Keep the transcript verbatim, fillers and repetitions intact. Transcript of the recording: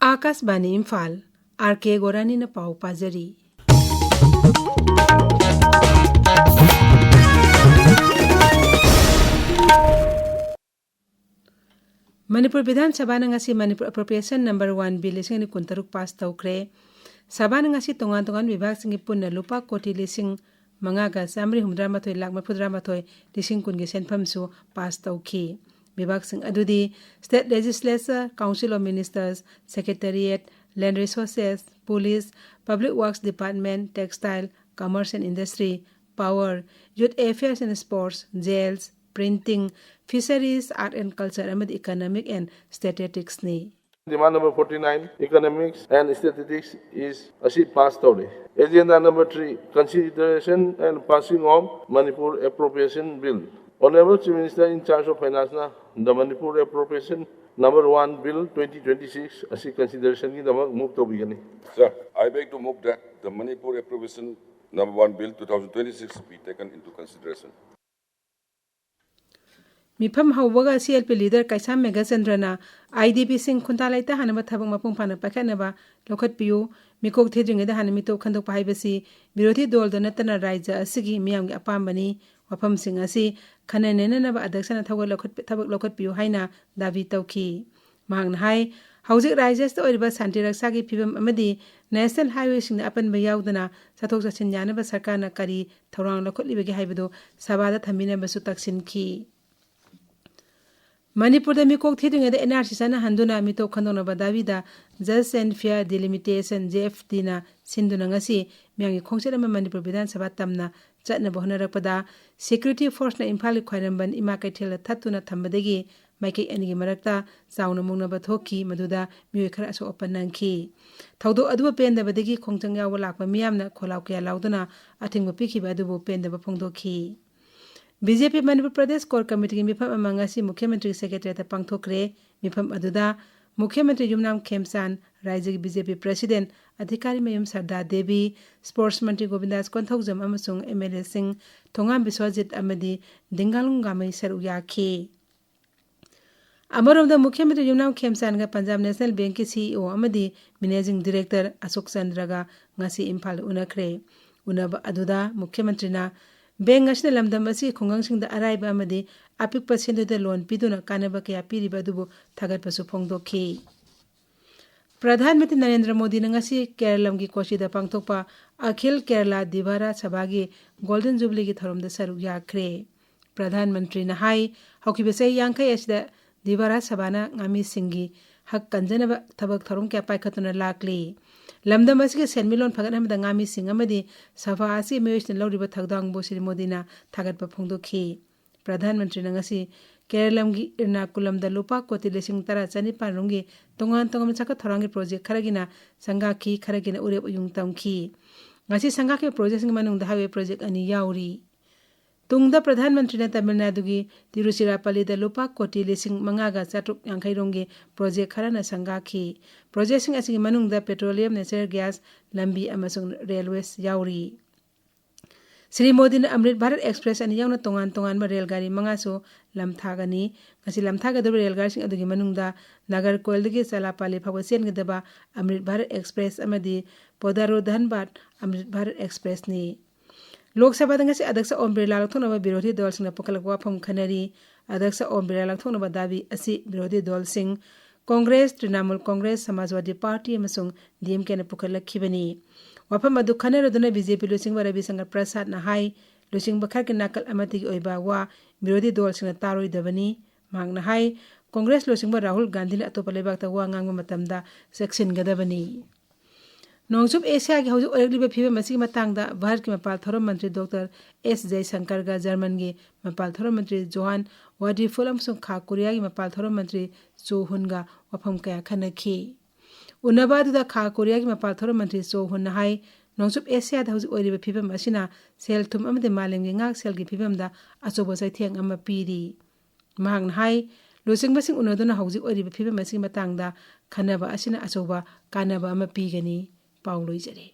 ꯑꯥꯀꯥꯁꯕꯥꯅꯤ Imphal, R ꯀꯦ ꯒꯣꯔꯥꯅꯤꯅ ꯄꯥꯎ ꯄꯥꯖꯔꯤ꯫ ꯃꯅꯤꯄꯨꯔ ꯕꯤꯙꯥꯟ ꯁꯚꯥꯅ ꯉꯁꯤ Manipur ꯑꯦꯄ꯭ꯔꯣꯄ꯭ꯔꯤꯌꯦꯁꯟ number one bill ꯂꯤꯁꯤꯡ ꯑꯅꯤ ꯀꯨꯟꯇꯔꯨꯛ ꯄꯥꯁ ꯇꯧꯈ꯭ꯔꯦ꯫ ꯁꯚꯥꯅ ꯉꯁꯤ ꯇꯣꯉꯥꯟ ꯇꯣꯉꯥꯟꯕ ꯕꯤꯚꯥꯒꯁꯤꯡꯒꯤ ꯄꯨꯟꯅ ꯂꯨꯄꯥ ꯀꯣꯇꯤ ꯂꯤꯁꯤꯡ ꯃꯉꯥꯒ ꯆꯥꯃꯔꯤ ꯍꯨꯝꯗ꯭ꯔꯥ ꯃꯥꯊꯣꯏ ꯂꯥꯈ ꯃꯔꯤꯐꯨꯇꯔꯥ ꯃꯥꯊꯣꯏ ꯂꯤꯁꯤꯡ ꯀꯨꯟꯒꯤ ꯁꯦꯟꯐꯝꯁꯨ ꯄꯥꯁ ꯇꯧꯈꯤ꯫ ꯕꯤꯚꯥꯒꯁꯤꯡ ꯑꯗꯨꯗꯤ State Legislature, Council of Ministers, Secretariat, Land Resources, Police, Public Works Department, Textile, Commerce and Industry, Power, Youth Affairs and Sports, Jails, Printing, Fisheries, Art and Culture ꯑꯃꯗꯤ Economic and Statisticsꯅꯤ꯫ Demand number forty-nine, Economics and Statistics is ꯑꯁꯤ pass ꯇꯧꯔꯦ꯫ Agenda number three, consideration and passing of Manipur Appropriation Bill. Honorable Chief Minister in charge of Finance ꯅ the Manipur Appropriation number one Bill twenty twenty-six ꯑꯁꯤ consideration ꯒꯤꯗꯃꯛ move ꯇꯧꯕꯤꯒꯅꯤ꯫ Sir, I beg to move that the Manipur Appropriation number one Bill two thousand twenty-six be taken into consideration. ꯃꯤꯐꯝ ꯍꯧꯕꯒ C L P leader Keisham ꯃꯦꯘꯆꯟꯗ꯭ꯔꯅ I D ꯄꯤꯁꯤꯡ ꯈꯨꯟꯗꯥ ꯂꯩꯇꯥ ꯍꯟꯅꯕ ꯊꯕꯛ ꯃꯄꯨꯡ ꯐꯥꯅ ꯄꯥꯏꯈꯠꯅꯕ ꯂꯧꯈꯠꯄꯤꯌꯨ, ꯃꯤꯀꯣꯛ ꯊꯤꯗ꯭ꯔꯤꯉꯩꯗ ꯍꯥꯟꯅ ꯃꯤꯇꯣꯞ ꯈꯟꯗꯣꯛꯄ ꯍꯥꯏꯕꯁꯤ ꯕꯤꯔꯣꯙꯤ ꯗꯣꯜꯗ ꯅꯠꯇꯅ ꯔꯥꯏꯖ꯭ꯌ ꯑꯁꯤꯒꯤ ꯃꯤꯌꯥꯝꯒꯤ ꯑꯄꯥꯝꯕꯅꯤ꯫ ꯋꯥꯐꯝꯁꯤꯡ ꯑꯁꯤ ꯈꯟꯅ ꯅꯩꯅꯅꯕ ꯑꯗ꯭ꯌꯛꯁꯅ ꯊꯧꯒꯠ ꯂꯧꯈꯠ-, ꯊꯕꯛ ꯂꯧꯈꯠꯄꯤꯌꯨ ꯍꯥꯏꯅ ꯗꯥꯕꯤ ꯇꯧꯈꯤ꯫ ꯃꯍꯥꯛꯅ ꯍꯥꯏ, ꯍꯧꯖꯤꯛ ꯔꯥꯏꯖ꯭ꯌ ꯑꯁꯤꯗ ꯑꯣꯏꯔꯤꯕ ꯁꯥꯟꯇꯤ ꯔꯛꯁꯥꯒꯤ ꯐꯤꯕꯝ ꯑꯃꯗꯤ ꯅꯦꯁꯅꯦꯜ ꯍꯥꯏꯋꯦꯁꯤꯡꯗ ꯑꯄꯟꯕ ꯌꯥꯎꯗꯅ ꯆꯠꯊꯣꯛ ꯆꯠꯁꯤꯟ ꯌꯥꯅꯕ ꯁꯔꯀꯥꯔꯅ ꯀꯔꯤ ꯊꯧꯔꯥꯡ ꯂꯧꯈꯠꯂꯤꯕꯒꯦ ꯍꯥꯏꯕꯗꯨ ꯁꯚꯥꯗ ꯊꯝꯕꯤꯅꯕꯁꯨ ꯇꯛꯁꯤꯟꯈꯤ꯫ ꯃꯅꯤꯄꯨꯔꯗ ꯃꯤꯀꯣꯛ ꯊꯤꯗ꯭ꯔꯤꯉꯩꯗ ꯑꯦꯟ ꯑꯥꯔ ꯁꯤ ꯆꯠꯅꯍꯟꯗꯨꯅ ꯃꯤꯇꯣꯞ ꯈꯟꯗꯣꯛꯅꯕ ꯗꯥꯕꯤꯗ Just and Fair Delimitation, J F ꯗꯤꯅ ꯁꯤꯟꯗꯨꯅ ꯉꯁꯤ ꯃꯤꯌꯥꯝꯒꯤ ꯈꯣꯡꯆꯠ ꯑꯃ ꯃꯅꯤꯄꯨꯔ ꯕꯤꯙꯥꯟ ꯁꯚꯥ ꯇꯝꯅ ꯆꯠꯅꯕ ꯍꯣꯠꯅꯔꯛꯄꯗ security forceꯅ ꯏꯝꯐꯥꯜꯒꯤ ꯈ꯭ꯋꯥꯏꯔꯝꯕꯟ ꯏꯃꯥ ꯀꯩꯊꯦꯜꯗ ꯊꯠꯇꯨꯅ ꯊꯝꯕꯗꯒꯤ ꯃꯥꯏꯀꯩ ꯑꯅꯤꯒꯤ ꯃꯔꯛꯇ ꯆꯥꯎꯅ ꯃꯨꯛꯅꯕ ꯊꯣꯛꯈꯤ, ꯃꯗꯨꯗ ꯃꯤꯑꯣꯏ ꯈꯔ ꯑꯁꯣꯛ ꯑꯄꯟ ꯅꯪꯈꯤ꯫ ꯊꯧꯗꯣꯛ ꯑꯗꯨꯕꯨ ꯄꯦꯟꯗꯕꯗꯒꯤ ꯈꯣꯡꯖꯪ ꯌꯥꯎꯕ ꯂꯥꯛꯄ ꯃꯤꯌꯥꯝꯅ ꯈꯣꯜꯂꯥꯎ ꯀꯌꯥ ꯂꯥꯎꯗꯨꯅ ꯑꯊꯤꯡꯕ ꯄꯤꯈꯤꯕ ꯑꯗꯨꯕꯨ ꯄꯦꯟꯗꯕ ꯐꯣꯡꯗꯣꯛꯈꯤ꯫ ꯕꯤ ꯖꯦ ꯄꯤ ꯃꯅꯤꯄꯨꯔ ꯄ꯭ꯔꯗꯦꯁ ꯀꯣꯔ ꯀꯃꯤꯇꯤꯒꯤ ꯃꯤꯐꯝ ꯑꯃ ꯉꯁꯤ ꯃꯨꯈ꯭ꯌ ꯃꯟꯇ꯭ꯔꯤ ꯁꯦꯀ꯭ꯔꯦꯇꯔꯤꯌꯦꯠꯇ ꯄꯥꯡꯊꯣꯛꯈ꯭ꯔꯦ꯫ ꯃꯤꯐꯝ ꯑꯗꯨꯗ ꯃꯨꯈ꯭ꯌ ꯃꯟꯇ꯭ꯔꯤ ꯌꯨꯝꯅꯥꯝ ꯈꯦꯝꯆꯥꯟ, ꯔꯥꯏꯖ꯭ꯌꯒꯤ ꯕꯤ ꯖꯦ ꯄꯤ ꯄ꯭ꯔꯦꯁꯤꯗꯦꯟꯠ ꯑꯙꯤꯀꯥꯔꯤ ꯃꯌꯨꯝ ꯁꯔꯗꯥ ꯗꯦꯕꯤ, ꯁ꯭ꯄꯣꯔꯠꯁ ꯃꯟꯇ꯭ꯔꯤ ꯒꯣꯕꯤꯟꯗꯥꯁ ꯀꯣꯟꯊꯧꯖꯝ ꯑꯃꯁꯨꯡ ꯑꯦꯝ ꯑꯦꯜ ꯑꯦꯁꯤꯡ ꯊꯣꯉꯥꯝ ꯕꯤꯁ꯭ꯋꯖꯤꯠ ꯑꯃꯗꯤ ꯗꯤꯡꯒꯥꯂꯨꯡ ꯒꯥꯃꯩ ꯁꯔꯨꯛ ꯌꯥꯈꯤ꯫ ꯑꯃꯔꯣꯝꯗ ꯃꯨꯈ꯭ꯌ ꯃꯟꯇ꯭ꯔꯤ ꯌꯨꯝꯅꯥꯝ ꯈꯦꯝꯆꯥꯟꯒ ꯄꯟꯖꯥꯕ ꯅꯦꯁꯅꯦꯜ ꯕꯦꯡꯛꯀꯤ CEO ꯑꯃꯗꯤ ꯃꯦꯅꯦꯖꯤꯡ ꯗꯤꯔꯦꯛꯇꯔ ꯑꯁꯣꯛ ꯆꯟꯗ꯭ꯔꯒ ꯉꯁꯤ ꯏꯝꯐꯥꯜꯗ ꯎꯅꯈ꯭ꯔꯦ꯫ ꯎꯅꯕ ꯑꯗꯨꯗ ꯃꯨꯈ꯭ꯌ ꯃꯟꯇ꯭ꯔꯤꯅ ꯕꯦꯡꯛ ꯑꯁꯤꯅ ꯂꯝꯗꯝ ꯑꯁꯤꯒꯤ ꯈꯨꯡꯒꯪꯁꯤꯡꯗ ꯑꯔꯥꯏꯕ ꯑꯃꯗꯤ ꯑꯄꯤꯛꯄ ꯁꯦꯟꯗꯣꯏꯗ ꯂꯣꯟ ꯄꯤꯗꯨꯅ ꯀꯥꯟꯅꯕ ꯀꯌꯥ ꯄꯤꯔꯤꯕ ꯑꯗꯨꯕꯨ ꯊꯥꯒꯠꯄꯁꯨ ꯐꯣꯡꯗꯣꯛꯈꯤ꯫ ꯄ꯭ꯔꯙꯥꯟ ꯃꯟꯇ꯭ꯔꯤ ꯅꯔꯦꯟꯗ꯭ꯔ ꯃꯣꯗꯤꯅ ꯉꯁꯤ ꯀꯦꯔꯂꯝꯒꯤ ꯀꯣꯆꯤꯗ ꯄꯥꯡꯊꯣꯛꯄ ꯑꯈꯤꯜ ꯀꯦꯔꯂꯥ ꯗꯤꯚꯥꯔꯥ ꯁꯚꯥꯒꯤ ꯒꯣꯜꯗꯟ ꯖꯨꯕꯤꯂꯤꯒꯤ ꯊꯧꯔꯝꯗ ꯁꯔꯨꯛ ꯌꯥꯈ꯭ꯔꯦ꯫ ꯄ꯭ꯔꯙꯥꯟ ꯃꯟꯇ꯭ꯔꯤꯅ ꯍꯥꯏ, ꯍꯧꯈꯤꯕ ꯆꯍꯤ ꯌꯥꯡꯈꯩ ꯑꯁꯤꯗ ꯗꯤꯚꯥꯔꯥ ꯁꯚꯥꯅ ꯉꯥꯃꯤꯁꯤꯡꯒꯤ ꯍꯛ ꯀꯟꯖꯅꯕ ꯊꯕꯛ ꯊꯧꯔꯝ ꯀꯌꯥ ꯄꯥꯏꯈꯠꯇꯨꯅ ꯂꯥꯛꯂꯤ꯫ ꯂꯝꯗꯝ ꯑꯁꯤꯒꯤ ꯁꯦꯟꯃꯤꯠꯂꯣꯟ ꯐꯒꯠꯍꯟꯕꯗ ꯉꯥꯃꯤꯁꯤꯡ ꯑꯃꯗꯤ ꯁꯚꯥ ꯑꯁꯤꯒꯤ ꯃꯤꯑꯣꯏꯁꯤꯡꯅ ꯂꯧꯔꯤꯕ ꯊꯧꯗꯥꯡꯕꯨ ꯁ꯭ꯔꯤ ꯃꯣꯗꯤꯅ ꯊꯥꯒꯠꯄ ꯐꯣꯡꯗꯣꯛꯈꯤ꯫ ꯄ꯭ꯔꯙꯥꯟ ꯃꯟꯇ꯭ꯔꯤꯅ ꯉꯁꯤ ꯀꯦꯔꯂꯝꯒꯤ ꯏꯔꯅꯥꯀꯨꯂꯝꯗ ꯂꯨꯄꯥ ꯀꯣꯇꯤ ꯂꯤꯁꯤꯡ ꯇꯔꯥ ꯆꯅꯤꯄꯥꯟ ꯔꯣꯝꯒꯤ ꯇꯣꯉꯥꯟ ꯇꯣꯉꯥꯟꯕ ꯆꯥꯎꯈꯠ ꯊꯧꯔꯥꯡꯒꯤ ꯄ꯭ꯔꯣꯖꯦꯛ ꯈꯔꯒꯤꯅ ꯁꯪꯒꯥꯈꯤ, ꯈꯔꯒꯤꯅ ꯎꯔꯦꯞ ꯎꯌꯨꯡ ꯇꯝꯈꯤ꯫ ꯉꯁꯤ ꯁꯪꯒꯥꯈꯤꯕ ꯄ꯭ꯔꯣꯖꯦꯛꯁꯤꯡꯒꯤ ꯃꯅꯨꯡꯗ ꯍꯥꯏꯋꯦ ꯄ꯭ꯔꯣꯖꯦꯛ ꯑꯅꯤ ꯌꯥꯎꯔꯤ꯫ ꯇꯨꯡꯗ ꯄ꯭ꯔꯙꯥꯟ ꯃꯟꯇ꯭ꯔꯤꯅ ꯇꯥꯃꯤꯜ ꯅꯥꯗꯨꯒꯤ ꯇꯤꯔꯨꯆꯤꯔꯥꯄꯜꯂꯤꯗ ꯂꯨꯄꯥ ꯀꯣꯇꯤ ꯂꯤꯁꯤꯡ ꯃꯉꯥꯒ ꯆꯥꯇ꯭ꯔꯨꯛ ꯌꯥꯡꯈꯩ ꯔꯣꯝꯒꯤ ꯄ꯭ꯔꯣꯖꯦꯛ ꯈꯔꯅ ꯁꯪꯒꯥꯈꯤ꯫ ꯄ꯭ꯔꯣꯖꯦꯛꯁꯤꯡ ꯑꯁꯤꯒꯤ ꯃꯅꯨꯡꯗ petroleum, natural gas, ꯂꯝꯕꯤ ꯑꯃꯁꯨꯡ railways ꯌꯥꯎꯔꯤ꯫ ꯁ꯭ꯔꯤ ꯃꯣꯗꯤꯅ ꯑꯃ꯭ꯔꯤꯠ ꯚꯥꯔꯠ ꯑꯦꯛꯁꯄ꯭ꯔꯦꯁ ꯑꯅꯤ ꯌꯥꯎꯅ ꯇꯣꯉꯥꯟ ꯇꯣꯉꯥꯟꯕ ꯔꯦꯜ ꯒꯥꯔꯤ ꯃꯉꯥꯁꯨ ꯂꯝꯊꯥꯒꯅꯤ꯫ ꯉꯁꯤ ꯂꯝꯊꯥꯒꯗꯧꯔꯤꯕ ꯔꯦꯜ ꯒꯥꯔꯤꯁꯤꯡ ꯑꯗꯨꯒꯤ ꯃꯅꯨꯡꯗ ꯅꯥꯒꯔꯀꯣꯏꯜꯗꯒꯤ ꯆꯂꯥꯄꯥꯂꯤ ꯐꯥꯎꯕ ꯆꯦꯟꯒꯗꯕ ꯑꯃ꯭ꯔꯤꯠ ꯚꯥꯔꯠ ꯑꯦꯛꯁꯄ꯭ꯔꯦꯁ ꯑꯃꯗꯤ ꯄꯣꯗꯥꯔꯣ ꯙꯟꯕꯥꯗ ꯑꯃ꯭ꯔꯤꯠ ꯚꯥꯔꯠ ꯑꯦꯛꯁꯄ꯭ꯔꯦꯁꯅꯤ꯫ ꯂꯣꯛ ꯁꯚꯥꯗ ꯉꯁꯤ ꯑꯗꯛꯁ ꯑꯣꯝ ꯕꯤꯔꯂꯥ ꯂꯧꯊꯣꯛꯅꯕ ꯕꯤꯔꯣꯙꯤ ꯗꯜꯁꯤꯡꯅ ꯄꯨꯈꯠꯂꯛꯄ ꯋꯥꯐꯝ ꯈꯟꯅꯔꯤ꯫ ꯑꯗꯛꯁ ꯑꯣꯝ ꯕꯤꯔꯂꯥ ꯂꯧꯊꯣꯛꯅꯕ ꯗꯥꯕꯤ ꯑꯁꯤ ꯕꯤꯔꯣꯙꯤ ꯗꯜꯁꯤꯡ ꯀꯣꯡꯒ꯭ꯔꯦꯁ, ꯇ꯭ꯔꯤꯅꯥꯃꯨꯜ ꯀꯣꯡꯒ꯭ꯔꯦꯁ, ꯁꯃꯥꯖꯋꯥꯗꯤ ꯄꯥꯔꯇꯤ ꯑꯃꯁꯨꯡ DMKꯅ ꯄꯨꯈꯠꯂꯛꯈꯤꯕꯅꯤ꯫ ꯋꯥꯐꯝ ꯑꯗꯨ ꯈꯟꯅꯔꯗꯨꯅ BJP ꯂꯨꯆꯤꯡꯕ ꯔꯕꯤꯁꯪꯀꯔ ꯄ꯭ꯔꯁꯥꯗꯅ ꯍꯥꯏ, ꯂꯨꯆꯤꯡꯕ ꯈꯔꯒꯤ ꯅꯥꯀꯜ ꯑꯃꯠꯇꯒꯤ ꯑꯣꯏꯕ ꯋꯥ ꯕꯤꯔꯣꯙꯤ ꯗꯜꯁꯤꯡꯅ ꯇꯥꯔꯣꯏꯗꯕꯅꯤ꯫ ꯃꯍꯥꯛꯅ ꯍꯥꯏ, ꯀꯣꯡꯒ꯭ꯔꯦꯁ ꯂꯨꯆꯤꯡꯕ ꯔꯥꯍꯨꯜ ꯒꯥꯟꯙꯤꯅ ꯑꯇꯣꯞꯄ ꯂꯩꯕꯥꯛꯇ ꯋꯥ ꯉꯥꯡꯕ ꯃꯇꯝꯗ ꯆꯦꯛꯁꯤꯟꯒꯗꯕꯅꯤ꯫ ꯅꯣꯡꯆꯨꯞ ꯑꯦꯁꯤꯌꯥꯒꯤ ꯍꯧꯖꯤꯛ ꯑꯣꯏꯔꯛꯂꯤꯕ ꯐꯤꯕꯝ ꯑꯁꯤꯒꯤ ꯃꯇꯥꯡꯗ ꯚꯥꯔꯠꯀꯤ ꯃꯄꯥꯜ ꯊꯧꯔꯝ ꯃꯟꯇ꯭ꯔꯤ ꯗꯣꯛꯇꯔ ꯑꯦꯁ ꯖꯌꯁꯪꯀꯔꯒ ꯖꯔꯃꯟꯒꯤ ꯃꯄꯥꯜ ꯊꯧꯔꯝ ꯃꯟꯇ꯭ꯔꯤ ꯖꯣꯍꯥꯟ ꯋꯥꯗꯤꯐꯨꯜ ꯑꯃꯁꯨꯡ ꯈꯥ ꯀꯣꯔꯤꯌꯥꯒꯤ ꯃꯄꯥꯜ ꯊꯧꯔꯝ ꯃꯟꯇ꯭ꯔꯤ ꯆꯣ ꯍꯨꯟꯒ ꯋꯥꯐꯝ ꯀꯌꯥ ꯈꯟꯅꯈꯤ꯫ ꯎꯅꯕ ꯑꯗꯨꯗ ꯈꯥ ꯀꯣꯔꯤꯌꯥꯒꯤ ꯃꯄꯥꯜ ꯊꯧꯔꯝ ꯃꯟꯇ꯭ꯔꯤ ꯆꯣ ꯍꯨꯟꯅ ꯍꯥꯏ, ꯅꯣꯡꯆꯨꯞ ꯑꯦꯁꯤꯌꯥꯗ ꯍꯧꯖꯤꯛ ꯑꯣꯏꯔꯤꯕ ꯐꯤꯕꯝ ꯑꯁꯤꯅ ꯁꯦꯜ ꯊꯨꯝ ꯑꯃꯗꯤ ꯃꯥꯂꯦꯝꯒꯤ ꯉꯥꯛꯁꯦꯜꯒꯤ ꯐꯤꯕꯝꯗ ꯑꯆꯧꯕ ꯆꯩꯊꯦꯡ ꯑꯃ ꯄꯤꯔꯤ꯫ ꯃꯍꯥꯛꯅ ꯍꯥꯏ, ꯂꯨꯆꯤꯡꯕꯁꯤꯡ ꯎꯅꯗꯨꯅ ꯍꯧꯖꯤꯛ ꯑꯣꯏꯔꯤꯕ ꯐꯤꯕꯝ ꯑꯁꯤꯒꯤ ꯃꯇꯥꯡꯗ ꯈꯟꯅꯕ ꯑꯁꯤꯅ ꯑꯆꯧꯕ ꯀꯥꯟꯅꯕ ꯑꯃ ꯄꯤꯒꯅꯤ꯫ ꯄꯥꯎ ꯂꯣꯏꯖꯔꯦ꯫